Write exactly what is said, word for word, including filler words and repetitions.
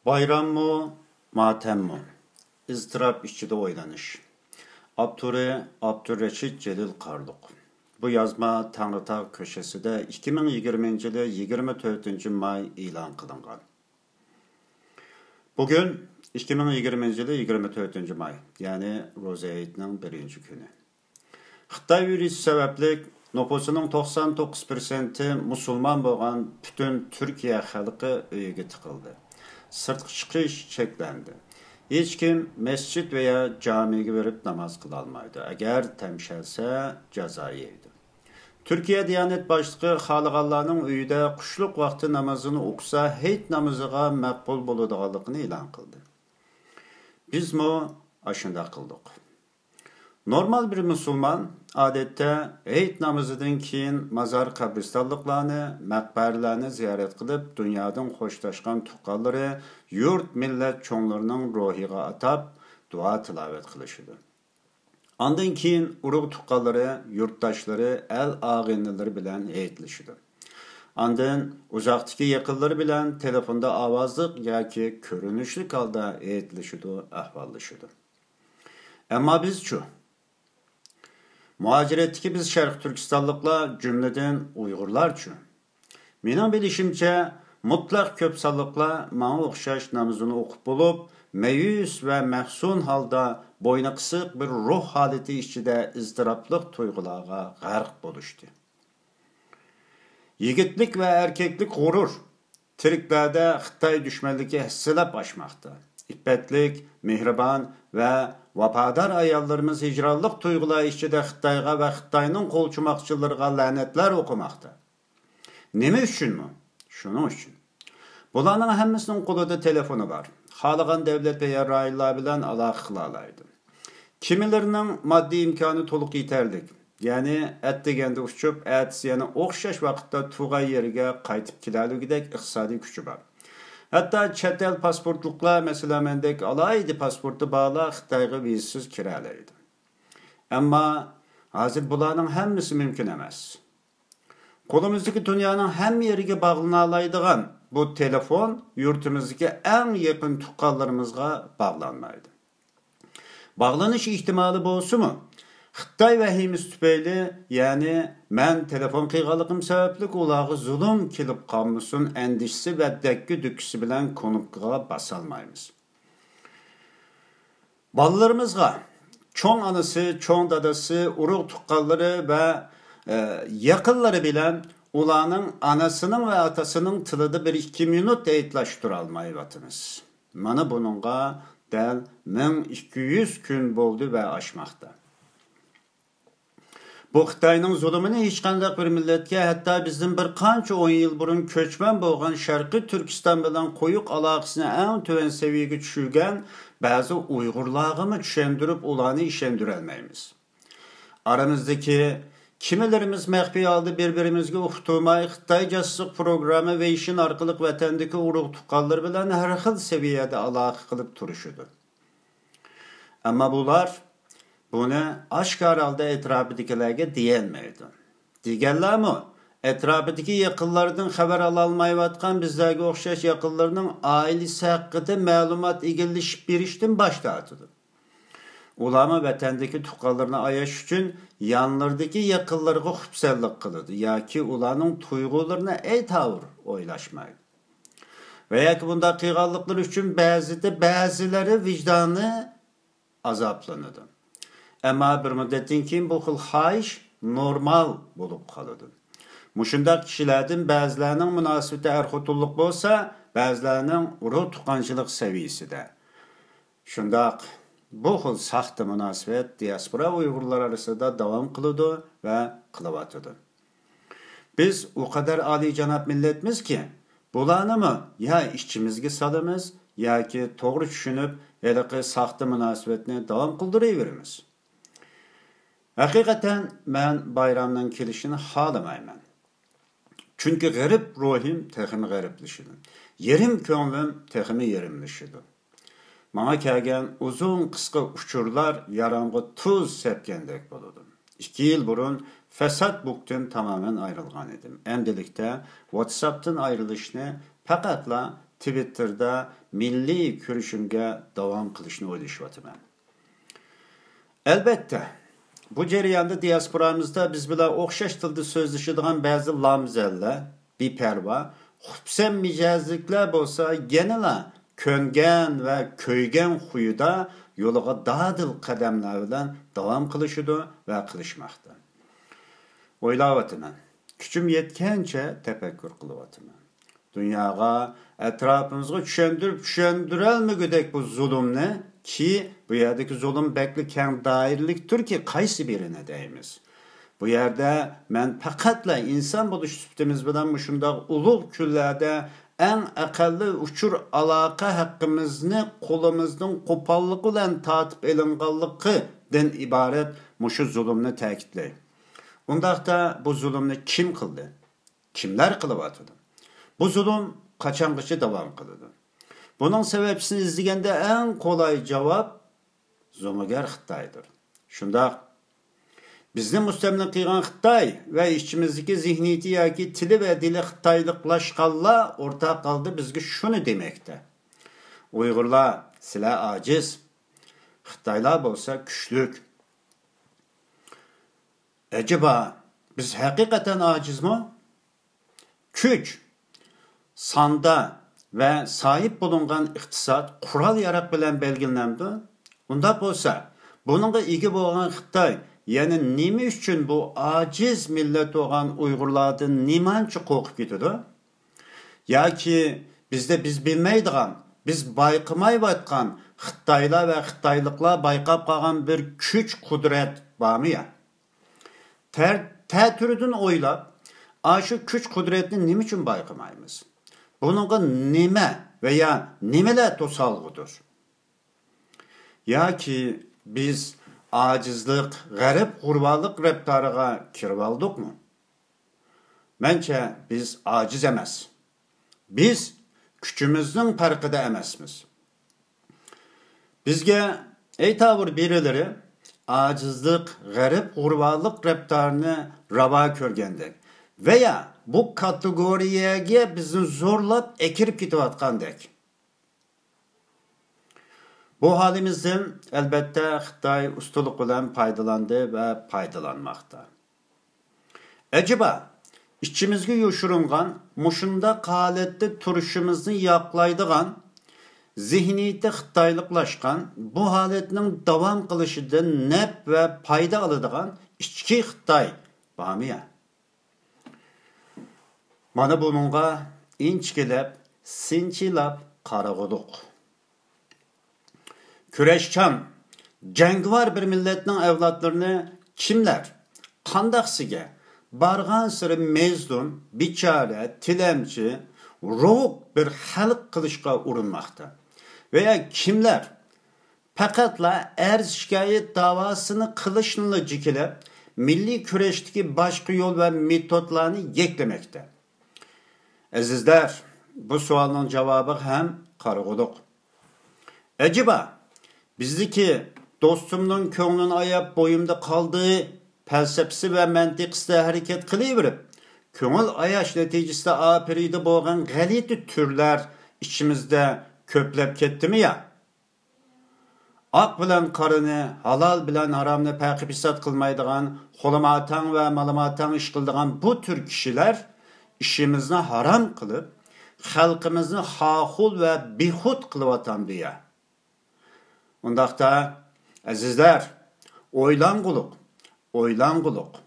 بايراممۇ، ماتەممۇ؟ ئىزتىراپ ئىچىدە ئويلىنىش. ئاپتورى: ئابدۇرېشىت جېلىل قارلۇق. بۇ يازما تەڭرىتاغ كۆشىسىدە ئىككى مىڭ يىگىرمىنچى يىلى يىگىرمە تۆتىنچى ماي ئېلان قىلىنغان. بۈگۈن ئىككى مىڭ يىگىرمىنچى يىلى يىگىرمە تۆتىنچى ماي، يەنى روزا ھېيتنىڭ بىرىنچى كۈنى. خىتاي ۋىرۇسى سەۋەبلىك نوپۇسىنىڭ توقسان توققۇز پىرسەنتى مۇسۇلمان بولغان پۈتۈن تۈركىيە خەلقى ئۆيىگە تىقىلدى. سىرتقا چىقىش چەكلەندى. ھېچكىم مەسچىت ۋەيا جامىگە بېرىپ ناماز قىلالمايدۇ. ئەگەر تەمشەلسە، جازا يەيدۇ. تۈركىيە دىيانەت باشلىقى خالىغانلارنىڭ ئۆيىدە قۇشلۇق ۋاقتى نامىزىنى ئوقۇسا، ھېيت نامىزىغا مەقبۇل بولىدىغانلىقىنى ئېلان قىلدى. بىزمۇ ئاشۇنداق قىلدۇق. نورمال بىر مۇسۇلمان، ئادەتتە، ھېيت نامىزىدىن كېيىن مازار قەبرىستانلىقلارنى، مەقبەرىلەرنى زىيارەت قىلىپ، دۇنيادىن خوشلاشقان تۇغقانلىرى، يۇرت، مىللەت چوڭلىرىنىڭ روھىغا ئاتاپ دۇئا تىلاۋەت قىلىشىدۇ. ئاندىن كېيىن ئۇرۇق تۇغقانلىرى، يۇرتداشلىرى، ئەل ئاغىنىلىرى بىلەن ھېيتلىشىدۇ. ئاندىن ئۇزاقتىكى يېقىنلىرى بىلەن تېلېفوندا ئاۋازلىق ياكى كۆرۈنۈشلۈك ھالدا ھېيتلىشىدۇ، ئەھۋاللىشىدۇ. ئەمما بىزچۇ؟ مۇھاجىرەتتىكى بىز شەرقىي تۈركىستانلىقلار، جۈملىدىن ئۇيغۇرلارچۇ؟ مېنىڭ بىلىشىمچە، مۇتلەق كۆپ سانلىقلار ماڭا ئوخشاش نامىزىنى ئوقۇپ بولۇپ، مەيۈس ۋە مەھزۇن ھالدا بوينى قىسىق بىر روھ ھالىتى ئىچىدە ئىزتىراپلىق تۇيغۇلارغا غەرق بولۇشتى. يىگىتلىك ۋە ئەركەكلىك غۇرۇر، تىرىكلەردە خىتاي دۈشمەنلىكى ھەسسىلەپ ئاشماقتا. ئىپپەتلىك، مېھرىبان ۋە ۋاپادار ئاياللىرىمىز ھىجرانلىق تۇيغۇلار ئىچىدە خىتايغا ۋە خىتاينىڭ قولچۇماقچىلىرىغا لەنەتلەر ئوقۇماقتا. نېمە ئۈچۈنمۇ؟ شۇنىڭ ئۈچۈن. بۇلارنىڭ ھەممىسىنىڭ قولىدا تېلېفونى بار. خالىغان دەۋلەت ۋە يەر رايونلار بىلەن ئالاقە قىلالايدۇ. كېمىلىرىنىڭ ماددىي ئىمكانى تولۇق يېتەرلىك. يەنى ئەتىگەندە ئۇچۇپ، ئەتىسى يەنە ئوخشاش ۋاقىتتا تۇغان يېرىگە قايتىپ كېلەلىگۈدەك ئىقتىسادىي كۈچى بار. ھەتتا چەت ئەل پاسپورتلۇقلار، مەسىلەن، مەندەك ئالاھىدە پاسپورتى بارلار خىتايغا ۋىزىسىز كىرەلەيدۇ. ئەمما ھازىر بۇلارنىڭ ھەممىسى مۇمكىن ئەمەس. قولىمىزدىكى دۇنيانىڭ ھەممە يېرىگە باغلىنالايدىغان بۇ تېلېفون يۇرتىمىزدىكى ئەڭ يېقىن تۇغقانلىرىمىزغا باغلانمايدۇ. باغلىنىش ئېھتىمالى بولسىمۇ، خىتاي ۋەھىمىسى تۈپەيلى، يەنى مەن تېلېفون قىلغانلىقىم سەۋەبلىك ئۇلارغا زۇلۇم كېلىپ قالمىسۇن ئەندىشىسى ۋە دەككە-دۈككىسى بىلەن كۇنۇپكىغا باسالمايمىز. بالىلىرىمىزغا، چوڭ ئانىسى، چوڭ دادىسى، ئۇرۇق تۇغقانلىرى ۋە، ئە، يېقىنلىرى بىلەن ئۇلارنىڭ ئانىسىنىڭ ۋە ئاتىسىنىڭ تىلىدا بىر ئىككى مىنۇت ھېيتلاشتۇرالمايۋاتىمىز. مانا بۇنىڭغا دەل مىڭ ئىككى يۈز كۈن بولدى ۋە ئاشماقتا. بۇ خىتاينىڭ زۇلۇمىنى ھېچقانداق بىر مىللەتكە، ھەتتا بىزدىن بىر قانچە ئون يىل بۇرۇن كۆچمەن بولغان شەرقىي تۈركىستان بىلەن قويۇق ئالاقىسىنى ئەڭ تۆۋەن سەۋىيەگە چۈشۈرگەن بەزى ئۇيغۇرلارغىمۇ چۈشەندۈرۈپ، ئۇلارنى ئىشەندۈرەلمەيمىز. ئارىمىزدىكى كىمىلىرىمىز مەخپىي ھالدا بىر-بىرىمىزگە ئۇقتۇرماي، خىتاي جاسۇسلۇق پروگرامما ۋېيشىن ئارقىلىق ۋەتەندىكى ئۇرۇق-تۇغقانلىرى بىلەن ھەر خىل سەۋىيەدە ئالاقە قىلىپ تۇرۇشىدۇ. ئەمما بۇلار بۇنى ئاشكارا ھالدا ئەتراپىدىكىلەرگە دېيەلمەيدۇ. دېگەنلەرمۇ ئەتراپىدىكى يېقىنلىرىدىن خەۋەر ئالالمايۋاتقان بىزلەرگە ئوخشاش يېقىنلىرىنىڭ ئائىلىسى ھەققىدە مەلۇمات ئىگىلىشىپ بېرىشتىن باش تارتىدۇ. ئۇلارمۇ ۋەتەندىكى تۇغقانلىرىنى ئاياش ئۈچۈن يانلىرىدىكى يېقىنلىرىغا خۇپسەنلىك قىلىدۇ ياكى ئۇلارنىڭ تۇيغۇلىرىنى ئەيتاۋۇر ئويلاشمايدۇ. ۋە ياكى بۇنداق قىلغانلىقلىرى ئۈچۈن بەزىدە بەزىلىرى ۋىجدانى ئازابلىنىدۇ. ئەمما بىر مۇددەتتىن كېيىن بۇ خىل خاھىش نورمال بولۇپ قالىدۇ. مۇشۇنداق كىشىلەردىن بەزىلەرنىڭ مۇناسىۋىتى ئەر-خوتۇنلۇق بولسا، بەزىلەرنىڭ ئۇرۇق-تۇغقانچىلىق سەۋىيىسىدە. شۇنداق، بۇ خىل ساختا مۇناسىۋەت دىياسپورا ئۇيغۇرلار ئارىسىدا داۋام قىلىدۇ ۋە قىلىۋاتىدۇ. بىز ئۇ قەدەر ئالىيجاناب مىللەتمىزكى، بۇلارنىمۇ يا ئىچىمىزگە سالىمىز، ياكى توغرا چۈشىنىپ، ھېلىقى ساختا مۇناسىۋەتنى داۋام قىلدۇرۇۋېرىمىز. ھەقىقەتەن، مەن بايرامنىڭ كېلىشىنى خالىمايمەن. چۈنكى غېرىب روھىم تېخىمۇ غېرىبلىشىدۇ. يېرىم كۆڭلۈم تېخىمۇ يېرىملىشىدۇ. ماڭا كەلگەن ئۇزۇن قىسقا ئۇچۇرلار يارامغا تۇز سەپكەندەك بولىدۇ. ئىككى يىل بۇرۇن فەساد بۇكتىن تامامەن ئايرىلغان ئىدىم. ئەمدىلىكتە ۋاتساپتىن ئايرىلىشنى پەقەتلا تىۋىتتېردا مىللىي كۈرىشىمگە داۋام قىلىشنى ئويلىشىۋاتىمەن. ئەلۋەتتە، بۇ جەرياندا دىياسپورامىزدا بىز بىلەن ئوخشاش تىلدا سۆزلىشىدىغان بەزى لامزەللەر، بىپەرۋا، خۇپسەن مىجەزلىكلەر بولسا يەنىلا كۆنگەن ۋە كۆيگەن خۇيىدا يولىغا دادىل قەدەملەر بىلەن داۋام قىلىشىدۇ ۋە قىلىشماقتا. ئويلاۋاتىمەن. كۈچۈم يەتكەنچە تەپەككۇر قىلىۋاتىمەن. دۇنياغا، ئەتراپىمىزغا چۈشەندۈرۈپ چۈشەندۈرەلمىگۈدەك بۇ زۇلۇمنى، كى، بۇ يەردىكى زۇلۇم بەكلا كەڭ دائىرىلىكتۇركى، قايسى بىرىنى دەيمىز؟ بۇ يەردە مەن پەقەتلا ئىنسان بولۇش سۈپىتىمىز بىلەن مۇشۇنداق ئۇلۇغ كۈنلەردە ئەڭ ئەقەللىي ئۇچۇر ئالاقە ھەققىمىزنى قولىمىزنىڭ قوپاللىقى بىلەن تارتىپ ئېلىنغانلىقىدىن ئىبارەت مۇشۇ زۇلۇمنى تەكىتلەي. ئۇنداقتا بۇ زۇلۇمنى كىم قىلدى؟ كىملەر قىلىۋاتىدۇ؟ بۇ زۇلۇم قاچانغىچە داۋام قىلىدۇ؟ بۇنىڭ سەۋەبچىسىنى ئىزدىگەندە ئەڭ قولاي جاۋاب زومىگەر خىتايدۇر. شۇنداق، بىزنى مۇستەملىكە قىلغان خىتاي ۋە ئىچىمىزدىكى زېھنىيىتى ياكى تىلى ۋە دىلى خىتايلىقلاشقانلار ئورتاق ھالدا بىزگە شۇنى دېمەكتە: ئۇيغۇرلار، سىلەر ئاجىز، خىتايلار بولسا كۈچلۈك. ئەجەبا، بىز ھەقىقەتەن ئاجىزمۇ؟ كۈچ، ساندا ۋە ساھىب بولۇنغان ئىقتىساد، قورال-ياراغ بىلەن بەلگىلىنەمدۇ؟ ئۇنداق بولسا، بۇنىڭغا ئىگە بولغان خىتاي يەنە نېمە ئۈچۈن بۇ ئاجىز مىللەت بولغان ئۇيغۇرلاردىن نېمانچە قورقۇپ كېتىدۇ؟ ياكى بىزدە بىز بىلمەيدىغان، بىز بايقىمايۋاتقان خىتايلار ۋە خىتايلىقلار بايقاپ قالغان بىر كۈچ-قۇدرەت بارمۇ يا؟ تەر-، تەتۈرىدىن ئويلاپ، ئاشۇ كۈچ-قۇدرەتنى نېمە ئۈچۈن بايقىمايمىز؟ بۇنىڭغا نېمە ۋە يا نېمىلەر توسالغۇدۇر؟ ياكى بىز ئاجىزلىق، غەرق غۇربالىق رەپتارىغا كىرىۋالدۇقمۇ؟ مەنچە، بىز ئاجىز ئەمەس. بىز كۈچىمىزنىڭ پەرقىدە ئەمەسمىز. بىزگە ئەيتاۋۇر بىرىلىرى ئاجىزلىق، غەرق غۇربالىق رەپتارىنى راۋا كۆرگەندەك ۋە يا بۇ كاتېگورىيەگە بىزنى زورلاپ ئەكىرىپ كېتىۋاتقاندەك. بۇ ھالىمىزدىن، ئەلۋەتتە، خىتاي ئۇستىلىق بىلەن پايدىلاندى ۋە پايدىلانماقتا. ئەجەبا، ئىچىمىزگە يوشۇرۇنغان، مۇشۇنداق ھالەتتە تۇرۇشىمىزنى ياقلايدىغان، زېھنىيىتى خىتايلىقلاشقان، بۇ ھالەتنىڭ داۋام قىلىشىدىن نەپ ۋە پايدا ئالىدىغان ئىچكى خىتاي بارمۇ يا؟ مانا بۇنىڭغا ئىنچىكىلەپ، سىنچىلاپ قارىغۇدۇق. كۈرەشچان، جەڭگىۋار بىر مىللەتنىڭ ئەۋلادلىرىنى كىملەر، قانداقسىگە، بارغانسېرى مەزلۇم، بىچارە، تىلەمچى، روۋۇق بىر خەلق قىلىشقا ئۇرۇنماقتا؟ ۋە يا كىملەر پەقەتلا ئەرز-شىكايەت داۋاسىنى قىلىشنىلا جېكىلەپ، مىللىي كۈرەشتىكى باشقا يول ۋە مېتودلارنى يەكلىمەكتە. ئەزىزلەر، بۇ سوئالنىڭ جاۋابىغا ھەم قارىغۇدۇق. ئەجەبا، بىزدىكى «دوستۇمنىڭ كۆڭلىنى ئاياپ بويۇمدا قالدى» پەلسەپىسى ۋە مەنتىقىسىدە ھەرىكەت قىلىۋېرىپ، كۆڭۈل ئاياش نەتىجىسىدە ئاپىرىدە بولغان غەلىتە تۈرلەر ئىچىمىزدە كۆپلەپ كەتتىمۇ يا؟ ئاق بىلەن قارىنى، ھالال بىلەن ھارامنى پەرقى پىسات قىلمايدىغان، قولىماتاڭ ۋە مالىماتاڭ ئىش قىلىدىغان بۇ تۈر كىشىلەر ئىشىمىزنى ھارام قىلىپ، خەلقىمىزنى خاخول ۋە بىخۇد قىلىۋاتامدۇ يا؟ ئۇنداقتا، ئەزىزلەر، ئويلانغۇلۇق، ئويلانغۇلۇق.